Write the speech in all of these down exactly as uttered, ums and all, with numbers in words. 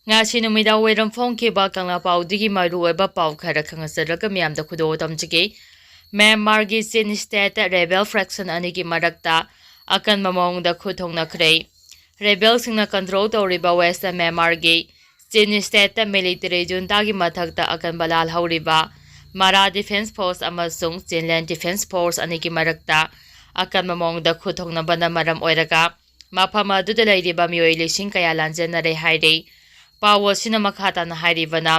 ꯉꯁꯤ ꯅꯨꯃꯤꯗꯥꯡ ꯋꯥꯏꯔꯝ ꯐꯣꯡꯈꯤꯕ ꯀꯪꯂꯥ ꯄꯥꯎꯗꯒꯤ ꯃꯔꯨꯑꯣꯏꯕ ꯄꯥꯎ ꯈꯔ ꯈꯪꯍꯟꯖꯔꯒ ꯃꯤꯌꯥꯝꯗ ꯈꯨꯗꯣꯜ ꯇꯝꯖꯒꯦ꯫ ꯃ꯭ꯌꯥꯟꯃꯥꯔꯒꯤ ꯆꯤꯟ ꯁ꯭ꯇꯦꯠꯇ ꯔꯦꯕꯦꯜ ꯐ꯭ꯔꯦꯛꯁꯟ ꯑꯅꯤꯒꯤ ꯃꯔꯛꯇ ꯑꯀꯟꯕ ꯃꯑꯣꯡꯗ ꯈꯨꯠ ꯊꯣꯛꯅꯈ꯭ꯔꯦ꯫ ꯔꯦꯕꯦꯜꯁꯤꯡꯅ ꯀꯟꯇ꯭ꯔꯣꯜ ꯇꯧꯔꯤꯕ ꯋꯦꯁꯇꯔꯟ ꯃ꯭ꯌꯥꯟꯃꯥꯔꯒꯤ ꯆꯤꯟ ꯁ꯭ꯇꯦꯠꯇ ꯃꯤꯂꯤꯇꯔꯤ ꯖꯨꯟꯇꯥꯒꯤ ꯃꯊꯛꯇ ꯑꯀꯟꯕ ꯂꯥꯜꯍꯧꯔꯤꯕ ꯃꯔꯥ ꯗꯤꯐꯦꯟꯁ ꯐꯣꯔꯁ ꯑꯃꯁꯨꯡ ꯆꯤꯟꯂꯦꯟ ꯗꯤꯐꯦꯟꯁ ꯐꯣꯔꯁ ꯑꯅꯤꯒꯤ ꯃꯔꯛꯇ ꯑꯀꯟꯕ ꯃꯑꯣꯡꯗ ꯈꯨꯠ ꯊꯣꯛꯅꯕꯅ ꯃꯔꯝ ꯑꯣꯏꯔꯒ ꯃꯐꯝ ꯑꯗꯨꯗ ꯂꯩꯔꯤꯕ ꯃꯤꯑꯣꯏ ꯂꯤꯁꯤꯡ ꯀꯌꯥ ꯂꯥꯟꯖꯦꯟꯅꯔꯦ ꯍꯥꯏꯔꯤ꯫ ꯄꯥꯎ ꯑꯁꯤꯅ ꯃꯈꯥ ꯇꯥꯅ ꯍꯥꯏꯔꯤꯕꯅ,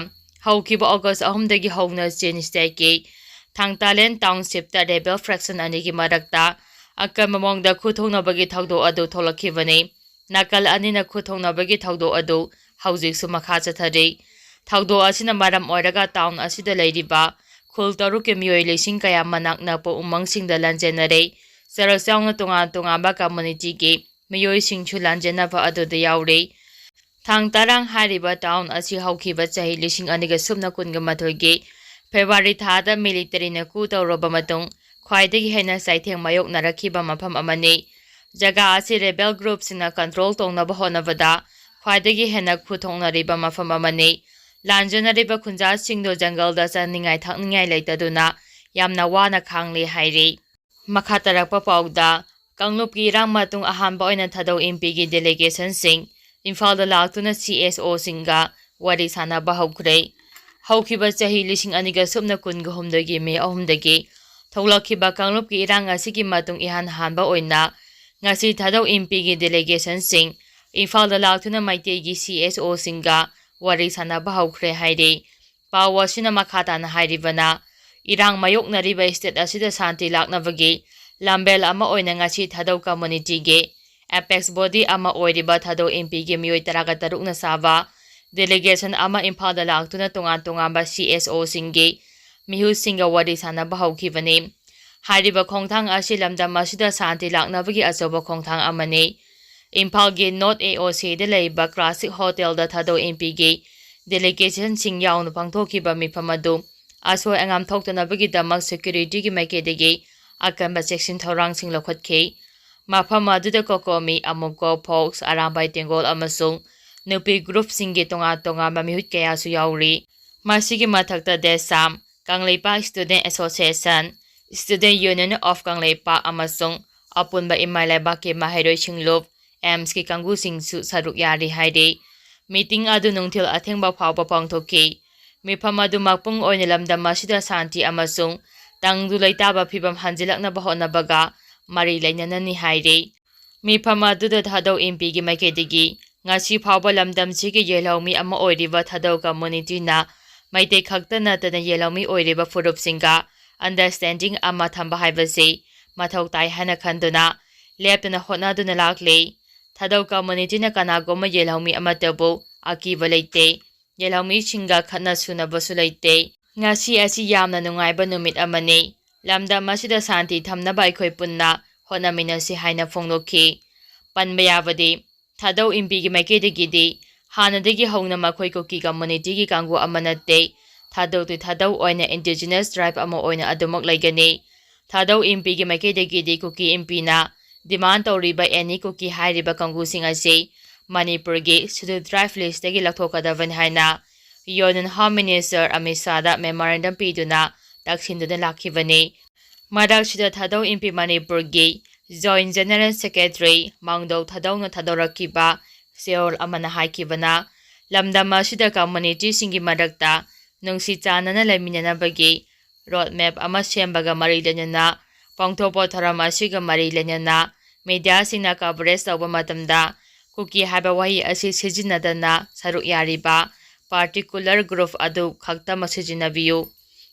ꯍꯧꯈꯤꯕ ꯑꯣꯒꯁ ꯑꯍꯨꯝꯗꯒꯤ ꯍꯧꯅ ꯆꯤꯟ ꯁ꯭ꯇꯦꯠꯀꯤ ꯊꯥꯡꯇꯥꯂꯦꯟ ꯇꯥꯎꯟꯁꯤꯞꯇ ꯔꯦꯕꯦꯜ ꯐ꯭ꯔꯦꯛꯁꯟ ꯑꯅꯤꯒꯤ ꯃꯔꯛꯇ ꯑꯀꯟꯕ ꯃꯑꯣꯡꯗ ꯈꯨꯠ ꯊꯣꯛꯅꯕꯒꯤ ꯊꯧꯗꯣꯛ ꯑꯗꯨ ꯊꯣꯛꯂꯛꯈꯤꯕꯅꯤ꯫ ꯅꯥꯀꯜ ꯑꯅꯤꯅ ꯈꯨꯠ ꯊꯣꯛꯅꯕꯒꯤ ꯊꯧꯗꯣꯛ ꯑꯗꯨ ꯍꯧꯖꯤꯛꯁꯨ ꯃꯈꯥ ꯆꯠꯊꯔꯤ꯫ ꯊꯧꯗꯣꯛ ꯑꯁꯤꯅ ꯃꯔꯝ ꯑꯣꯏꯔꯒ ꯇꯥꯎꯟ ꯑꯁꯤꯗ ꯂꯩꯔꯤꯕ ꯈꯨꯜ ꯇꯔꯨꯛꯀꯤ ꯃꯤꯑꯣꯏ ꯂꯤꯁꯤꯡ ꯀꯌꯥ ꯃꯅꯥꯛ ꯅꯛꯄ ꯎꯃꯪꯁꯤꯡꯗ ꯂꯥꯟꯖꯦꯟꯅꯔꯦ꯫ ꯆꯔꯛ ꯆꯥꯎꯅ ꯇꯣꯉꯥꯟ ꯇꯣꯉꯥꯟꯕ ꯀꯝꯃꯨꯅꯤꯇꯤꯒꯤ ꯃꯤꯑꯣꯏꯁꯤꯡꯁꯨ ꯂꯥꯟꯖꯦꯟꯅꯕ ꯑꯗꯨꯗ ꯌꯥꯎꯔꯤ꯫ ꯊꯥꯡꯇꯥꯔꯥꯡ ꯍꯥꯏꯔꯤꯕ ꯇꯥꯎꯟ ꯑꯁꯤ ꯍꯧꯈꯤꯕ ꯆꯍꯤ ꯂꯤꯁꯤꯡ ꯑꯅꯤꯒ ꯁꯨꯞꯅ ꯀꯨꯟꯒ ꯃꯥꯊꯣꯏꯒꯤ ꯐꯦꯕ꯭ꯔꯨꯋꯥꯔꯤ ꯊꯥꯗ ꯃꯤꯂꯤꯇꯔꯤꯅ ꯀꯨ ꯇꯧꯔꯕ ꯃꯇꯨꯡ ꯈ꯭ꯋꯥꯏꯗꯒꯤ ꯍꯦꯟꯅ ꯆꯩꯊꯦꯡ ꯃꯥꯌꯣꯛꯅꯔꯛꯈꯤꯕ ꯃꯐꯝ ꯑꯃꯅꯤ꯫ ꯖꯒꯥ ꯑꯁꯤ ꯔꯦꯕꯦꯜ ꯒ꯭ꯔꯨꯞꯁꯤꯡꯅ ꯀꯟꯇ꯭ꯔꯣꯜ ꯇꯧꯅꯕ ꯍꯣꯠꯅꯕꯗ ꯈ꯭ꯋꯥꯏꯗꯒꯤ ꯍꯦꯟꯅ ꯈꯨꯠ ꯊꯣꯛꯅꯔꯤꯕ ꯃꯐꯝ ꯑꯃꯅꯤ꯫ ꯂꯥꯟꯖꯦꯟꯅꯔꯤꯕ ꯈꯨꯟꯖꯥꯁꯤꯡꯗꯨ ꯖꯪꯒꯜꯗ ꯆꯥꯅꯤꯡꯉꯥꯏ ꯊꯛꯅꯤꯡꯉꯥꯏ ꯂꯩꯇꯗꯨꯅ ꯌꯥꯝꯅ ꯋꯥꯅ ꯈꯥꯡꯂꯤ ꯍꯥꯏꯔꯤ꯫ ꯃꯈꯥ ꯇꯥꯔꯛꯄ ꯄꯥꯎꯗ, ꯀꯥꯡꯂꯨꯞꯀꯤ ꯏꯔꯥꯡ ꯃꯇꯨꯡ ꯑꯍꯥꯟꯕ ꯑꯣꯏꯅ ꯊꯥꯗꯧ ꯏꯝꯄꯤꯒꯤ ꯗꯦꯂꯤꯒꯦꯁꯟꯁꯤꯡ ꯏꯝꯐꯥꯜꯗ ꯂꯥꯛꯇꯨꯅ ꯁꯤ ꯑꯦꯁ ꯑꯣꯁꯤꯡꯒ ꯋꯥꯔꯤ ꯁꯥꯟꯅꯕ ꯍꯧꯈ꯭ꯔꯦ꯫ ꯍꯧꯈꯤꯕ ꯆꯍꯤ ꯂꯤꯁꯤꯡ ꯑꯅꯤꯒ ꯁꯨꯞꯅ ꯀꯨꯟꯒ ꯍꯨꯝꯗꯣꯏꯒꯤ ꯃꯦ ꯑꯍꯨꯝꯗꯒꯤ ꯊꯣꯛꯂꯛꯈꯤꯕ ꯀꯥꯡꯂꯨꯞꯀꯤ ꯏꯔꯥꯡ ꯑꯁꯤꯒꯤ ꯃꯇꯨꯡ ꯏꯍꯥꯟ ꯍꯥꯟꯕ ꯑꯣꯏꯅ ꯉꯁꯤ ꯊꯥꯗꯧ ꯏꯝꯄꯤꯒꯤ ꯗꯦꯂꯤꯒꯦꯁꯟꯁꯤꯡ ꯏꯝꯐꯥꯜꯗ ꯂꯥꯛꯇꯨꯅ ꯃꯩꯇꯩꯒꯤ ꯁꯤ ꯑꯦꯁ ꯑꯣꯁꯤꯡꯒ ꯋꯥꯔꯤ ꯁꯥꯟꯅꯕ ꯍꯧꯈ꯭ꯔꯦ ꯍꯥꯏꯔꯤ꯫ ꯄꯥꯎ ꯑꯁꯤꯅ ꯃꯈꯥ ꯇꯥꯅ ꯍꯥꯏꯔꯤꯕꯅ, ꯏꯔꯥꯡ ꯃꯥꯌꯣꯛꯅꯔꯤꯕ ꯁ꯭ꯇꯦꯠ ꯑꯁꯤꯗ ꯁꯥꯟꯇꯤ ꯂꯥꯛꯅꯕꯒꯤ ꯂꯝꯕꯦꯜ ꯑꯃ ꯑꯣꯏꯅ ꯉꯁꯤ ꯊꯥꯗꯧ ꯀꯝꯃꯨꯅꯤꯇꯤꯒꯤ ꯑꯦꯄꯦꯛꯁ ꯕꯣꯗꯤ ꯑꯃ ꯑꯣꯏꯔꯤꯕ ꯊꯥꯗꯧ ꯏꯝꯄꯤꯒꯤ ꯃꯤꯑꯣꯏ ꯇꯔꯥꯒ ꯇꯔꯨꯛꯅ ꯁꯥꯕ ꯗꯦꯂꯤꯒꯦꯁꯟ ꯑꯃ ꯏꯝꯐꯥꯜꯗ ꯂꯥꯛꯇꯨꯅ ꯇꯣꯉꯥꯟ ꯇꯣꯉꯥꯟꯕ ꯁꯤ ꯑꯦꯁ ꯑꯣꯁꯤꯡꯒꯤ ꯃꯤꯍꯨꯠꯁꯤꯡꯒ ꯋꯥꯔꯤ ꯁꯥꯟꯅꯕ ꯍꯧꯈꯤꯕꯅꯤ꯫ ꯍꯥꯏꯔꯤꯕ ꯈꯣꯡꯊꯥꯡ ꯑꯁꯤ ꯂꯝꯗꯝ ꯑꯁꯤꯗ ꯁꯥꯟꯇꯤ ꯂꯥꯛꯅꯕꯒꯤ ꯑꯆꯧꯕ ꯈꯣꯡꯊꯥꯡ ꯑꯃꯅꯤ꯫ ꯏꯝꯐꯥꯜꯒꯤ ꯅꯣꯔꯠ ꯑꯦ ꯑꯣ ꯁꯤꯗ ꯂꯩꯕ ꯀ꯭ꯂꯥꯁꯤꯛ ꯍꯣꯇꯦꯜꯗ ꯊꯥꯗꯧ ꯏꯝꯄꯤꯒꯤ ꯗꯦꯂꯤꯒꯦꯁꯟꯁꯤꯡ ꯌꯥꯎꯅ ꯄꯥꯡꯊꯣꯛꯈꯤꯕ ꯃꯤꯐꯝ ꯑꯗꯨ ꯑꯁꯣꯏ ꯑꯉꯥꯝ ꯊꯣꯛꯇꯅꯕꯒꯤꯗꯃꯛ ꯁꯦꯀ꯭ꯌꯨꯔꯤꯇꯤꯒꯤ ꯃꯥꯏꯀꯩꯗꯒꯤ ꯑꯀꯟꯕ ꯆꯦꯛꯁꯤꯟ ꯊꯧꯔꯥꯡꯁꯤꯡ ꯂꯧꯈꯠꯈꯤ꯫ ꯃꯐꯝ ꯑꯗꯨꯗ ꯀꯣꯀꯣꯃꯤ, ꯑꯃꯨꯀꯣ, ꯐꯣꯛꯁ, ꯑꯔꯥꯝꯕꯥꯏ ꯇꯦꯡꯒꯣꯜ ꯑꯃꯁꯨꯡ ꯅꯨꯄꯤ ꯒ꯭ꯔꯨꯞꯁꯤꯡꯒꯤ ꯇꯣꯉꯥꯟ ꯇꯣꯉꯥꯟꯕ ꯃꯤꯍꯨꯠ ꯀꯌꯥꯁꯨ ꯌꯥꯎꯔꯤ꯫ ꯃꯁꯤꯒꯤ ꯃꯊꯛꯇ ꯗꯦꯁꯥꯝ, Kangleipak Student Association, Student Union of Kangleipak ꯑꯃꯁꯨꯡ ꯑꯄꯨꯟꯕ ꯏꯃꯥ ꯂꯩꯕꯥꯛꯀꯤ ꯃꯍꯩꯔꯣꯏꯁꯤꯡ ꯂꯨꯞ, ꯑꯦꯝꯁꯀꯤ ꯀꯥꯡꯕꯨꯁꯤꯡꯁꯨ ꯁꯔꯨꯛ ꯌꯥꯔꯤ ꯍꯥꯏꯔꯤ꯫ ꯃꯤꯇꯤꯡ ꯑꯗꯨ ꯅꯨꯡꯊꯤꯜ ꯑꯊꯦꯡꯕ ꯐꯥꯎꯕ ꯄꯥꯡꯊꯣꯛꯈꯤ꯫ ꯃꯤꯐꯝ ꯑꯗꯨ ꯃꯄꯨꯡ ꯑꯣꯏꯅ ꯂꯝꯗꯝ ꯑꯁꯤꯗ ꯁꯥꯟꯇꯤ ꯑꯃꯁꯨꯡ ꯇꯪꯗꯨ ꯂꯩꯇꯥꯕ ꯐꯤꯕꯝ ꯍꯟꯖꯤꯜꯂꯛꯅꯕ ꯍꯣꯠꯅꯕꯒ ꯃꯔꯤ ꯂꯩꯅꯅꯅꯤ ꯍꯥꯏꯔꯤ꯫ ꯃꯤꯐꯝ ꯑꯗꯨꯗ ꯊꯥꯗꯧ ꯏꯝꯄꯤꯒꯤ ꯃꯥꯏꯀꯩꯗꯒꯤ ꯉꯁꯤ ꯐꯥꯎꯕ ꯂꯝꯗꯝꯁꯤꯒꯤ ꯌꯦꯜꯍꯧꯃꯤ ꯑꯃ ꯑꯣꯏꯔꯤꯕ ꯊꯥꯗꯧ ꯀꯝꯃꯨꯅꯤꯇꯤꯅ ꯃꯩꯇꯩ ꯈꯛꯇ ꯅꯠꯇꯅ ꯌꯦꯜꯍꯧꯃꯤ ꯑꯣꯏꯔꯤꯕ ꯐꯨꯔꯨꯞꯁꯤꯡꯒ ꯑꯟꯗꯔꯁꯇꯦꯟꯗꯤꯡ ꯑꯃ ꯊꯝꯕ ꯍꯥꯏꯕꯁꯤ ꯃꯊꯧ ꯇꯥꯏ ꯍꯥꯏꯅ ꯈꯟꯗꯨꯅ ꯂꯦꯞꯇꯅ ꯍꯣꯠꯅꯗꯨꯅ ꯂꯥꯛꯂꯤ꯫ ꯊꯥꯗꯧ ꯀꯝꯃꯨꯅꯤꯇꯤꯅ ꯀꯅꯥꯒꯨꯝꯕ ꯌꯦꯜꯍꯧꯃꯤ ꯑꯃꯠꯇꯕꯨ ꯑꯀꯤꯕ ꯂꯩꯇꯦ꯫ ꯌꯦꯜꯍꯧꯃꯤꯁꯤꯡꯒ ꯈꯠꯅ ꯁꯨꯅꯕꯁꯨ ꯂꯩꯇꯦ꯫ ꯉꯁꯤ ꯑꯁꯤ ꯌꯥꯝꯅ ꯅꯨꯡꯉꯥꯏꯕ ꯅꯨꯃꯤꯠ ꯑꯃꯅꯤ꯫ ꯂꯝꯗꯝ ꯑꯁꯤꯗ ꯁꯥꯟꯇꯤ ꯊꯝꯅꯕ ꯑꯩꯈꯣꯏ ꯄꯨꯟꯅ ꯍꯣꯠꯅꯃꯤꯟꯅꯁꯤ ꯍꯥꯏꯅ ꯐꯣꯡꯗꯣꯛꯈꯤ꯫ ꯄꯟꯕ ꯌꯥꯕꯗꯤ, ꯊꯥꯗꯧ ꯏꯝꯄꯤꯒꯤ ꯃꯥꯏꯀꯩꯗꯒꯤꯗꯤ ꯍꯥꯟꯅꯗꯒꯤ ꯍꯧꯅ ꯃꯈꯣꯏ ꯀꯨꯀꯤ ꯀꯝꯃꯨꯅꯤꯇꯤꯒꯤ ꯀꯥꯡꯕꯨ ꯑꯃ ꯅꯠꯇꯦ꯫ ꯊꯥꯗꯧꯗꯤ ꯊꯥꯗꯧ ꯑꯣꯏꯅ indigenous tribe ꯑꯃ ꯑꯣꯏꯅ ꯑꯗꯨꯃꯛ ꯂꯩꯒꯅꯤ꯫ ꯊꯥꯗꯧ ꯏꯝꯄꯤꯒꯤ ꯃꯥꯏꯀꯩꯗꯒꯤꯗꯤ ꯀꯨꯀꯤ ꯏꯝꯄꯤꯅ demand ꯇꯧꯔꯤꯕ ꯑꯦꯅꯤ ꯀꯨꯀꯤ ꯍꯥꯏꯔꯤꯕ ꯀꯥꯡꯕꯨꯁꯤꯡ ꯑꯁꯤ ꯃꯅꯤꯄꯨꯔꯒꯤ Scheduled Tribe listꯇꯒꯤ ꯂꯧꯊꯣꯛꯀꯗꯕꯅꯤ ꯍꯥꯏꯅ Union Home Minister Amit ꯁꯥꯍꯗ memorandum ꯄꯤꯗꯨꯅ ꯇꯛꯁꯤꯟꯗꯨꯅ ꯂꯥꯛꯈꯤꯕꯅꯤ꯫ ꯃꯔꯛꯁꯤꯗ ꯊꯥꯗꯧ ꯏꯝꯄꯤ ꯃꯅꯤꯄꯨꯔꯒꯤ Joint General Secretary ꯃꯥꯡꯗꯧ ꯊꯥꯗꯧꯅ ꯊꯥꯗꯣꯔꯛꯈꯤꯕ ꯆꯦꯔꯣꯜ ꯑꯃꯅ ꯍꯥꯏꯈꯤꯕꯅ, ꯂꯝꯗꯝ ꯑꯁꯤꯗ ꯀꯝꯃꯨꯅꯤꯇꯤꯁꯤꯡꯒꯤ ꯃꯔꯛꯇ ꯅꯨꯡꯁꯤ ꯆꯥꯟꯅꯅ ꯂꯩꯃꯤꯟꯅꯅꯕꯒꯤ road map ꯑꯃ ꯁꯦꯝꯕꯒ ꯃꯔꯤ ꯂꯩꯅꯅ ꯄꯥꯡꯊꯣꯛꯄ ꯊꯧꯔꯝ ꯑꯁꯤꯒ ꯃꯔꯤ ꯂꯩꯅꯅ ꯃꯤꯗꯤꯌꯥꯁꯤꯡꯅ coverage ꯇꯧꯕ ꯃꯇꯝꯗ ꯀꯨꯀꯤ ꯍꯥꯏꯕ ꯋꯥꯍꯩ ꯑꯁꯤ ꯁꯤꯖꯤꯟꯅꯗꯅ ꯁꯔꯨꯛ ꯌꯥꯔꯤꯕ particular group ꯑꯗꯨ ꯈꯛꯇꯃꯛ ꯁꯤꯖꯤꯟꯅꯕꯤꯌꯨ꯫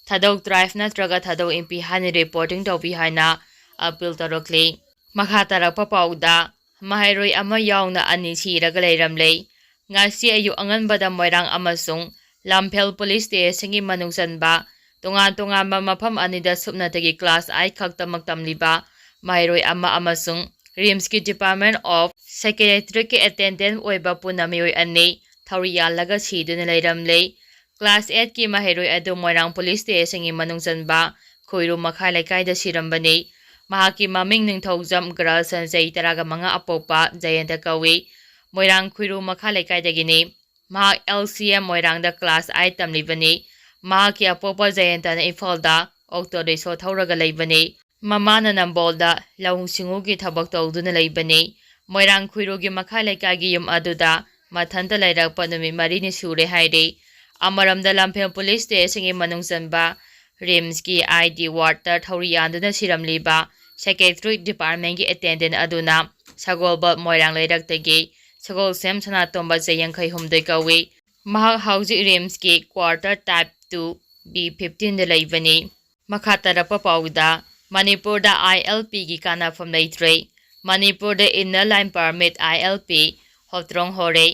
ꯊꯥꯗꯧ tribe ꯅꯠꯇ꯭ꯔꯒ ꯊꯥꯗꯧ ꯏꯝꯄꯤ ꯍꯥꯏꯅ reporting ꯇꯧꯕꯤꯌꯨ ꯍꯥꯏꯅ appeal ꯇꯧꯔꯛꯂꯤ꯫ ꯃꯈꯥ ꯇꯥꯔꯛꯄ ꯄꯥꯎꯗ, ꯃꯍꯩꯔꯣꯏ ꯑꯃ ꯌꯥꯎꯅ ꯑꯅꯤ ꯁꯤꯔꯒ ꯂꯩꯔꯝꯂꯦ꯫ ꯉꯁꯤ ꯑꯌꯨꯛ ꯑꯉꯟꯕꯗ ꯃꯣꯏꯔꯥꯡ ꯑꯃꯁꯨꯡ ꯂꯝꯐꯦꯜ police stationꯒꯤ ꯃꯅꯨꯡ ꯆꯟꯕ ꯇꯣꯉꯥꯟ ꯇꯣꯉꯥꯟꯕ ꯃꯐꯝ ꯑꯅꯤꯗ ꯁꯨꯞꯅꯇꯒꯤ class eight ꯈꯛꯇꯃꯛ ꯇꯝꯂꯤꯕ ꯃꯍꯩꯔꯣꯏ ꯑꯃ ꯑꯃꯁꯨꯡ RIMSꯀꯤ Department of Psychiatricꯀꯤ attendant ꯑꯣꯏꯕ ꯄꯨꯟꯅ ꯃꯤꯑꯣꯏ ꯑꯅꯤ ꯊꯧꯔꯤ ꯌꯥꯜꯂꯒ ꯁꯤꯗꯨꯅ ꯂꯩꯔꯝꯂꯦ꯫ Class eightꯀꯤ ꯃꯍꯩꯔꯣꯏ ꯑꯗꯨ ꯃꯣꯏꯔꯥꯡ police stationꯒꯤ ꯃꯅꯨꯡ ꯆꯟꯕ ꯈꯣꯏꯔꯨ ꯃꯈꯥ ꯂꯩꯀꯥꯏꯗ ꯁꯤꯔꯝꯕꯅꯤ꯫ ꯃꯍꯥꯛꯀꯤ ꯃꯃꯤꯡ ꯅꯤꯡꯊꯧꯖꯝ ꯒ꯭ꯔꯜꯁ ꯁꯟꯖꯩ ꯇꯔꯥꯒ ꯃꯉꯥ ꯑꯄꯣꯛꯄ ꯖꯌꯟꯇ ꯀꯧꯏ꯫ ꯃꯣꯏꯔꯥꯡ ꯈꯨꯏꯔꯨ ꯃꯈꯥ ꯂꯩꯀꯥꯏꯗꯒꯤꯅꯤ꯫ ꯃꯍꯥꯛ L C M ꯃꯣꯏꯔꯥꯡꯗ class eight ꯇꯝꯂꯤꯕꯅꯤ꯫ ꯃꯍꯥꯛꯀꯤ ꯑꯄꯣꯛꯄ ꯖꯌꯟꯇꯅ ꯏꯝꯐꯥꯜꯗ auto rickshaw ꯊꯧꯔꯒ ꯂꯩꯕꯅꯤ꯫ ꯃꯃꯥꯅ ꯅꯝꯕꯣꯜꯗ ꯂꯧꯎ ꯁꯤꯡꯎꯒꯤ ꯊꯕꯛ ꯇꯧꯗꯨꯅ ꯂꯩꯕꯅꯤ꯫ ꯃꯣꯏꯔꯥꯡ ꯈꯨꯏꯔꯨꯒꯤ ꯃꯈꯥ ꯂꯩꯀꯥꯏꯒꯤ ꯌꯨꯝ ꯑꯗꯨꯗ ꯃꯊꯟꯇ ꯂꯩꯔꯛꯄ ꯅꯨꯃꯤꯠ ꯃꯔꯤꯅꯤ ꯁꯨꯔꯦ ꯍꯥꯏꯔꯤ꯫ ꯑꯃꯔꯣꯝꯗ ꯂꯝꯐꯦꯜ police stationꯒꯤ ꯃꯅꯨꯡ ꯆꯟꯕ RIMSꯀꯤ I D wardꯇ ꯊꯧꯔꯤ ꯌꯥꯟꯗꯨꯅ ꯁꯤꯔꯝꯂꯤꯕ psychiatric departmentꯀꯤ attendant ꯑꯗꯨꯅ ꯁꯒꯣꯜꯕꯜ ꯃꯣꯏꯔꯥꯡ ꯂꯩꯔꯛꯇꯒꯤ ꯁꯒꯣꯜꯁꯦꯝ ꯁꯅꯥꯇꯣꯝꯕ ꯆꯍꯤ ꯌꯥꯡꯈꯩ ꯍꯨꯝꯗꯣꯏ ꯀꯧꯏ꯫ ꯃꯍꯥꯛ ꯍꯧꯖꯤꯛ RIMSꯀꯤ quarter type two B fifteenꯗ ꯂꯩꯕꯅꯤ꯫ ꯃꯈꯥ ꯇꯥꯔꯛꯄ ꯄꯥꯎꯗ, ꯃꯅꯤꯄꯨꯔꯗ ILPꯒꯤ ꯀꯥꯟꯅꯐꯝ ꯂꯩꯇ꯭ꯔꯦ꯫ ꯃꯅꯤꯄꯨꯔꯗ Inner Line Permit, ILP, ꯍꯣꯇ꯭ꯔꯣꯡ ꯍꯣꯔꯦ,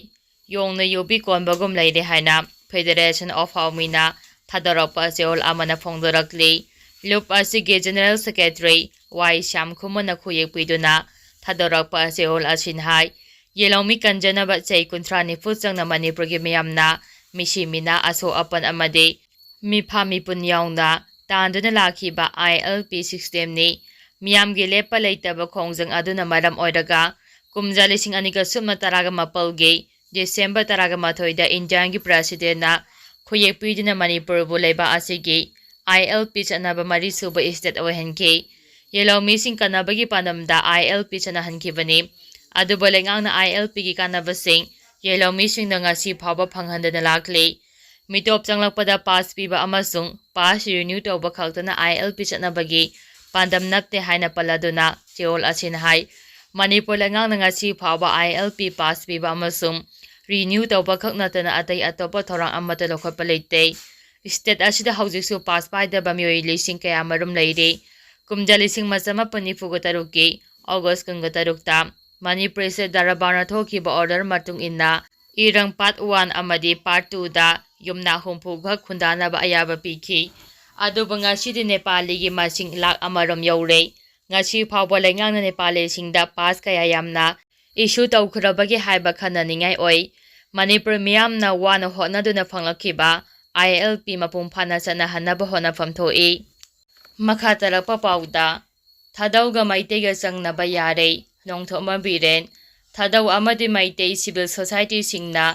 ꯌꯣꯡꯅ ꯌꯨꯕꯤ ꯀꯣꯟꯕꯒꯨꯝ ꯂꯩꯔꯦ ꯍꯥꯏꯅ Federation of Haomina ꯊꯥꯗꯣꯔꯛꯄ ꯆꯦꯔꯣꯜ ꯑꯃꯅ ꯐꯣꯡꯗꯣꯔꯛꯂꯤ꯫ ꯂꯨꯞ ꯑꯁꯤꯒꯤ General Secretary ꯋꯥꯏ ꯁ꯭ꯌꯥꯝ ꯈꯨꯃꯟꯅ ꯈꯨꯌꯦꯛ ꯄꯤꯗꯨꯅ ꯊꯥꯗꯣꯔꯛꯄ ꯆꯦꯔꯣꯜ ꯑꯁꯤꯅ ꯍꯥꯏ, ꯌꯦꯜꯍꯧꯃꯤ ꯀꯟꯖꯅꯕ ꯆꯍꯤ ꯀꯨꯟꯊ꯭ꯔꯥ ꯅꯤꯐꯨ ꯆꯪꯅ ꯃꯅꯤꯄꯨꯔꯒꯤ ꯃꯤꯌꯥꯝꯅ ꯃꯤꯁꯤ ꯃꯤꯅꯥ, ꯑꯁꯣꯛ ꯑꯄꯟ ꯑꯃꯗꯤ ꯃꯤꯐꯥ ꯃꯤꯄꯨꯟ ꯌꯥꯎꯅ ꯇꯥꯟꯗꯨꯅ ꯂꯥꯛꯈꯤꯕ ILP systemꯅꯤ꯫ ꯃꯤꯌꯥꯝꯒꯤ ꯂꯦꯞꯄ ꯂꯩꯇꯕ ꯈꯣꯡꯖꯪ ꯑꯗꯨꯅ ꯃꯔꯝ ꯑꯣꯏꯔꯒ ꯀꯨꯝꯖꯥ ꯂꯤꯁꯤꯡ ꯑꯅꯤꯒ ꯁꯨꯞꯅ ꯇꯔꯥꯒ ꯃꯥꯄꯜꯒꯤ December ꯇꯔꯥꯒ ꯃꯥꯊꯣꯏꯗ Indiaꯒꯤ Presidentꯅ ꯈꯨꯌꯦꯛ ꯄꯤꯗꯨꯅ ꯃꯅꯤꯄꯨꯔꯕꯨ ꯂꯩꯕꯥꯛ ꯑꯁꯤꯒꯤ ILP ꯆꯠꯅꯕ ꯃꯔꯤꯁꯨꯕ state ꯑꯣꯏꯍꯟꯈꯤ꯫ ꯌꯦꯜꯍꯧꯃꯤꯁꯤꯡ ꯀꯟꯅꯕꯒꯤ ꯄꯥꯟꯗꯝꯗ ILP ꯆꯠꯅꯍꯟꯈꯤꯕꯅꯤ꯫ ꯑꯗꯨꯕꯨ ꯂꯩꯉꯥꯛꯅ ILPꯒꯤ ꯀꯥꯟꯅꯕꯁꯤꯡ ꯌꯦꯜꯍꯧꯃꯤꯁꯤꯡꯗ ꯉꯁꯤ ꯐꯥꯎꯕ ꯐꯪꯍꯟꯗꯅ ꯂꯥꯛꯂꯤ꯫ ꯃꯤꯇꯣꯞ ꯆꯪꯂꯛꯄꯗ pass ꯄꯤꯕ ꯑꯃꯁꯨꯡ pass renew ꯇꯧꯕ ꯈꯛꯇꯅ ILP ꯆꯠꯅꯕꯒꯤ ꯄꯥꯟꯗꯝ ꯅꯠꯇꯦ ꯍꯥꯏꯅ ꯄꯜꯂꯗꯨꯅ ꯆꯦꯔꯣꯜ ꯑꯁꯤꯅ ꯍꯥꯏ, ꯃꯅꯤꯄꯨꯔ ꯂꯩꯉꯥꯛꯅ ꯉꯁꯤ ꯐꯥꯎꯕ ILP pass ꯄꯤꯕ ꯑꯃꯁꯨꯡ renew ꯇꯧꯕ ꯈꯛ ꯅꯠꯇꯅ ꯑꯇꯩ ꯑꯇꯣꯞꯄ ꯊꯧꯔꯥꯡ ꯑꯃꯠꯇ ꯂꯧꯈꯠꯄ ꯂꯩꯇꯦ꯫ State ꯑꯁꯤꯗ ꯍꯧꯖꯤꯛꯁꯨ pass ꯄꯥꯏꯗꯕ ꯃꯤꯑꯣꯏ ꯂꯤꯁꯤꯡ ꯀꯌꯥꯃꯔꯨꯝ ꯂꯩꯔꯤ꯫ ꯀꯨꯝꯖꯥ ꯂꯤꯁꯤꯡ ꯑꯃ ꯆꯃꯥꯄꯟ ꯅꯤꯐꯨꯒ ꯇꯔꯨꯛꯀꯤ August ꯀꯨꯟꯒ ꯇꯔꯨꯛꯇ ꯃꯅꯤꯄꯨꯔ State ꯗꯔꯕꯥꯔꯅ ꯊꯣꯛꯈꯤꯕ order ꯃꯇꯨꯡ ꯏꯟꯅ ꯏꯔꯪ part one ꯑꯃꯗꯤ part twoꯗ ꯌꯨꯝꯅꯥꯛ ꯍꯨꯝꯐꯨ ꯈꯛ ꯈꯨꯟꯗꯥꯅꯕ ꯑꯌꯥꯕ ꯄꯤꯈꯤ꯫ ꯑꯗꯨꯕꯨ ꯉꯁꯤꯗꯤ ꯅꯦꯄꯥꯂꯤꯒꯤ ꯃꯁꯤꯡ ꯂꯥꯈ ꯑꯃꯔꯣꯝ ꯌꯧꯔꯦ꯫ ꯉꯁꯤ ꯐꯥꯎꯕ ꯂꯩꯉꯥꯛꯅ ꯅꯦꯄꯥꯂꯤꯁꯤꯡꯗ pass ꯀꯌꯥ ꯌꯥꯝꯅ issue ꯇꯧꯈ꯭ꯔꯕꯒꯦ ꯍꯥꯏꯕ ꯈꯟꯅꯅꯤꯡꯉꯥꯏ ꯑꯣꯏ꯫ ꯃꯅꯤꯄꯨꯔ ꯃꯤꯌꯥꯝꯅ ꯋꯥꯅ ꯍꯣꯠꯅꯗꯨꯅ ꯐꯪꯂꯛꯈꯤꯕ ILP ꯃꯄꯨꯡ ꯐꯥꯅ ꯆꯠꯅꯍꯟꯅꯕ ꯍꯣꯠꯅꯐꯝ ꯊꯣꯛꯏ꯫ ꯃꯈꯥ ꯇꯥꯔꯛꯄ ꯄꯥꯎꯗ, ꯊꯥꯗꯧꯒ ꯃꯩꯇꯩꯒ ꯆꯪꯅꯕ ꯌꯥꯔꯦ, ꯅꯣꯡꯊꯣꯝꯕꯝ ꯕꯤꯔꯦꯟ꯫ ꯊꯥꯗꯧ ꯑꯃꯗꯤ ꯃꯩꯇꯩ ꯁꯤꯚꯤꯜ ꯁꯣꯁꯥꯏꯇꯤꯁꯤꯡꯅ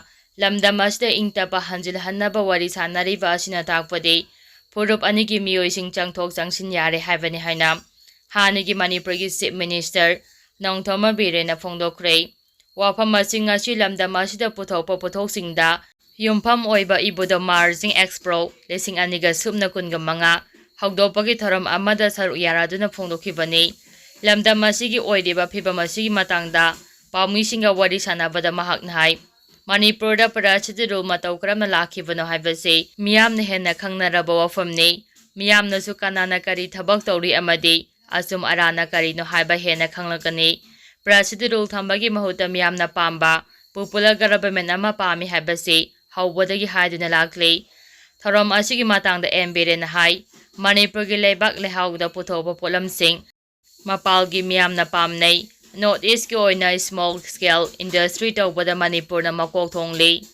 ꯂꯝꯗꯝ ꯑꯁꯤꯗ ꯏꯪ ꯇꯞꯄ ꯍꯟꯖꯤꯜꯍꯟꯅꯕ ꯋꯥꯔꯤ ꯁꯥꯟꯅꯔꯤꯕ ꯑꯁꯤꯅ ꯇꯥꯛꯄꯗꯤ ꯐꯨꯔꯨꯞ ꯑꯅꯤꯒꯤ ꯃꯤꯑꯣꯏꯁꯤꯡ ꯆꯪꯊꯣꯛ ꯆꯪꯁꯤꯟ ꯌꯥꯔꯦ ꯍꯥꯏꯕꯅꯤ ꯍꯥꯏꯅ ꯍꯥꯟꯅꯒꯤ ꯃꯅꯤꯄꯨꯔꯒꯤ ꯆꯤꯐ ꯃꯤꯅꯤꯁꯇꯔ ꯅꯣꯡꯊꯣꯝꯕꯝ ꯕꯤꯔꯦꯟꯅ ꯐꯣꯡꯗꯣꯛꯈ꯭ꯔꯦ꯫ ꯋꯥꯐꯝ ꯑꯁꯤꯡ ꯑꯁꯤ ꯂꯝꯗꯝ ꯑꯁꯤꯗ ꯄꯨꯊꯣꯛꯄ ꯄꯣꯠꯊꯣꯛꯁꯤꯡꯗ ꯌꯨꯝꯐꯝ ꯑꯣꯏꯕ ꯏꯕꯨꯙ ꯃꯥꯔꯖꯤꯡ ꯑꯦꯛꯁꯄ꯭ꯔꯣ ꯂꯤꯁꯤꯡ ꯑꯅꯤꯒ ꯁꯨꯞꯅ ꯀꯨꯟꯒ ꯃꯉꯥ ꯍꯧꯗꯣꯛꯄꯒꯤ ꯊꯧꯔꯝ ꯑꯃꯗ ꯁꯔꯨꯛ ꯌꯥꯔꯗꯨꯅ ꯐꯣꯡꯗꯣꯛꯈꯤꯕꯅꯤ꯫ ꯂꯝꯗꯝ ꯑꯁꯤꯒꯤ ꯑꯣꯏꯔꯤꯕ ꯐꯤꯕꯝ ꯑꯁꯤꯒꯤ ꯃꯇꯥꯡꯗ ꯄꯥꯎꯃꯤꯁꯤꯡꯒ ꯋꯥꯔꯤ ꯁꯥꯟꯅꯕꯗ ꯃꯍꯥꯛꯅ ꯍꯥꯏ, ꯃꯅꯤꯄꯨꯔꯗ ꯄ꯭ꯔꯖꯥꯁꯤꯗꯤ ꯔꯨꯜ ꯃꯇꯧ ꯀꯔꯝꯅ ꯂꯥꯛꯈꯤꯕꯅꯣ ꯍꯥꯏꯕꯁꯤ ꯃꯤꯌꯥꯝꯅ ꯍꯦꯟꯅ ꯈꯪꯅꯔꯕ ꯋꯥꯐꯝꯅꯤ꯫ ꯃꯤꯌꯥꯝꯅꯁꯨ ꯀꯅꯥꯅ ꯀꯔꯤ ꯊꯕꯛ ꯇꯧꯔꯤ ꯑꯃꯗꯤ ꯑꯆꯨꯝ ꯑꯔꯥꯟꯅ ꯀꯔꯤꯅꯣ ꯍꯥꯏꯕ ꯍꯦꯟꯅ ꯈꯪꯂꯛꯀꯅꯤ꯫ ꯄ꯭ꯔꯖꯥꯁꯤꯗꯤ ꯔꯨꯜ ꯊꯝꯕꯒꯤ ꯃꯍꯨꯠꯇ ꯃꯤꯌꯥꯝꯅ ꯄꯥꯝꯕ ꯄꯣꯄꯨꯂꯔ ꯒꯚꯔꯟꯃꯦꯟ ꯑꯃ ꯄꯥꯝꯃꯤ ꯍꯥꯏꯕꯁꯤ ꯍꯧꯕꯗꯒꯤ ꯍꯥꯏꯗꯨꯅ ꯂꯥꯛꯂꯤ꯫ ꯊꯧꯔꯝ ꯑꯁꯤꯒꯤ ꯃꯇꯥꯡꯗ ꯑꯦꯝ ꯕꯤꯔꯦꯟꯅ ꯍꯥꯏ, ꯃꯅꯤꯄꯨꯔꯒꯤ ꯂꯩꯕꯥꯛ ꯂꯩꯍꯥꯎꯗ ꯄꯨꯊꯣꯛꯄ ꯄꯣꯠꯂꯝꯁꯤꯡ ꯃꯄꯥꯜꯒꯤ ꯃꯤꯌꯥꯝꯅ ꯄꯥꯝꯅꯩ꯫ ꯅꯣꯔꯠ ꯏꯁꯀꯤ ꯑꯣꯏꯅ ꯁ꯭ꯃꯣꯜ ꯁ꯭ꯀꯦꯜ ꯏꯟꯗꯁꯇ꯭ꯔꯤ ꯇꯧꯕꯗ ꯃꯅꯤꯄꯨꯔꯅ ꯃꯀꯣꯛ ꯊꯣꯡꯂꯤ꯫